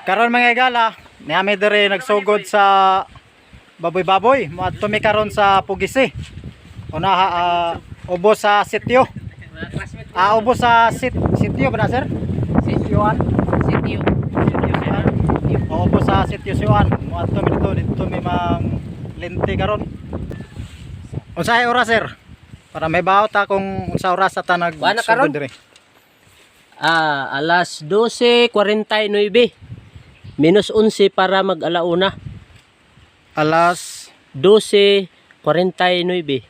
Karon, mga higala, niami diri nagsugod sa baboy-baboy. Moadto mi karon sa Pugisi. Unaha, ubos sa sitio. Mga classmate ko. Ubos sa sitio ba na, sir? Sitioan. Sitio. O, ubos sa sitio Siwan. Moadto mi dito, dito mi mang lente karon. Unsay oras, sir? Para may baot ta kung unsa oras ta Wala karon? nagsugod diri. Alas 12:49. Minus 11 para mag alauna. Alas 12:49.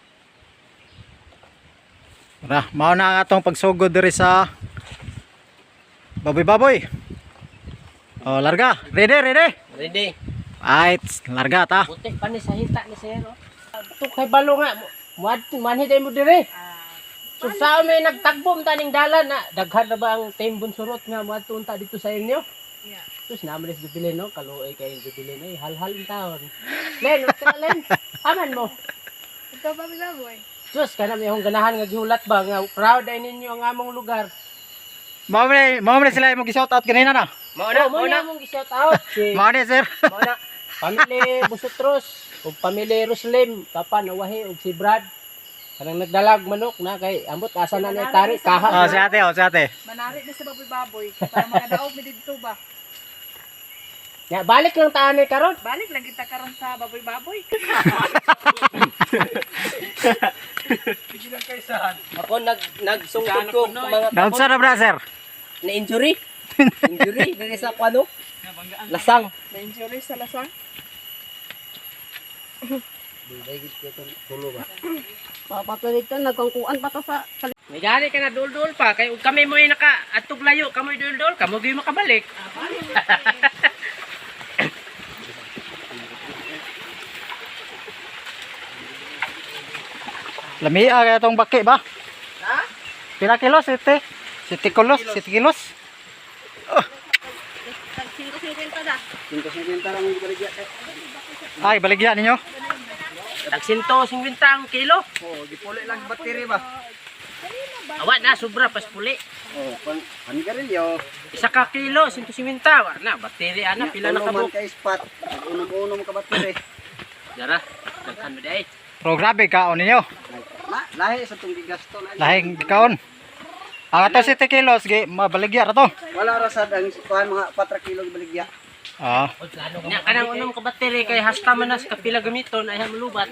Ra, mao na ang atong pagsugod diri sa baboy-baboy. Oh, larga. Ready, ready. Ready. Ay, larga ta. Buti pa ni sa hita ni sir. Oh. Ito kay balo nga. Muad manhi mo dire. So sa may nagtagbom taning dalan na daghan na ba ang tembon surot nga moadto unta dito sa inyo? Yeah. Tus naman is Jubilin, no? Kaluoy kay Jubilin ay halhal ang taon. Len, unta na, Len. Aman mo. Ikaw ba, baboy? Sus, kana may akong ganahan nga gihulat ba nga proud ay ninyo ang among lugar. Mao man sila imong gi-shout out kanina na. Mao na, mao na mong gi-shout out si Mao ni, sir. Mao na. Pamily Busutros ug Pamily Ruslim, Papa Nawahi ug si Brad. Kanang nagdalag manok na kay ambot asa na ni tari kaha. Oh, si ate, oh, si ate. Manari na sa baboy-baboy para makadaog mi didto ba. Ya, balik lang taan ni karon. Balik lang kita karon sa baboy-baboy. Ako nagsungkod ko mga Naunsa na bra, sir? na injury. Injury diri sa kuano. Lasang. Na-injury sa lasang. Papatuloy ito, nagkangkuan pa to sa May gani ka na dul-dul pa kay ug kami mo'y naka atog layo, kamoy dul-dul, kamo gyud makabalik. Lamia kaya tong baki ba? Ha? Pila kilos ite? 7 kilos, 7 kilos. Tag 5.50 da. Ay, baligya ninyo. Tag 150 ang kilo. Oh, gipuli lang battery ba? Awa na sobra pas puli. Oh, pan panigarilyo. Isa ka kilo, 150. Wa na, battery ana, pila na Uno man kabuk. kay spot. Unom-unom ka battery. Dara, daghan mo day. Pero grabe kaon ninyo. Na, lahi sa tong gigasto na. Lahing kaon. Ang ato 7 kilos, gi mabaligya ra to. Wala ra sad ang kuan, mga 4 kilo baligya. Ah, Nya kanang unom ka battery kay hasta man nas kapila gamiton ay malubat.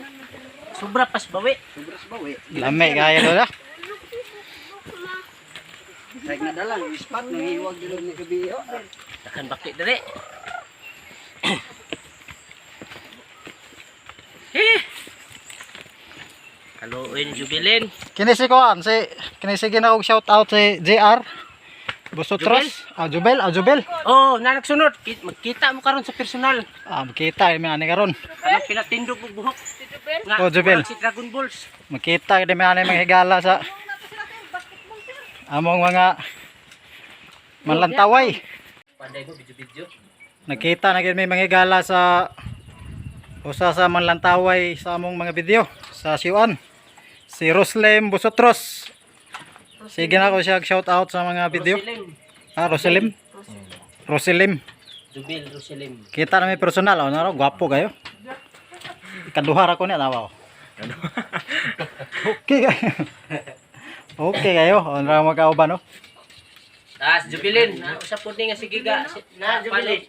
Sobra pas bawi. Sobra sa bawi. lami kaya to da. Kay nadalang spot nang hiwag dilo ni gabi. Oh. Daghan baki dire. Eh. Kaluoy ni Jubilin. Kini si kuan, si kini sige na og shout out si JR. Busotros, ah Jubel, ah Jubel. Oh, na nagsunod. Magkita mo karon sa personal. Ah, makita mi ani karon. Kanang pinatindog og buhok. Si Jubel. Nga, Oh, Jubel. murag si Dragon Balls. Makita gid mi ani mga higala sa among mga manlantaway. Panday mo video-video. Nakita na gid mi mga higala sa usa sa manlantaway sa among mga video sa Siwan. Si Roslem Busotros. Sige na ko siya shout out sa mga video. Roselim. Ah, Roselim. Roselim. Jubel Roselim. Kita na may personal, oh, naro, gwapo kayo. Ikaduha ra ko niya, tawa ko. Okay kayo. Okay kayo, ano ra magkauban, no? Tas Jubilin, na usa pud ni nga si Giga. Na Jubilin.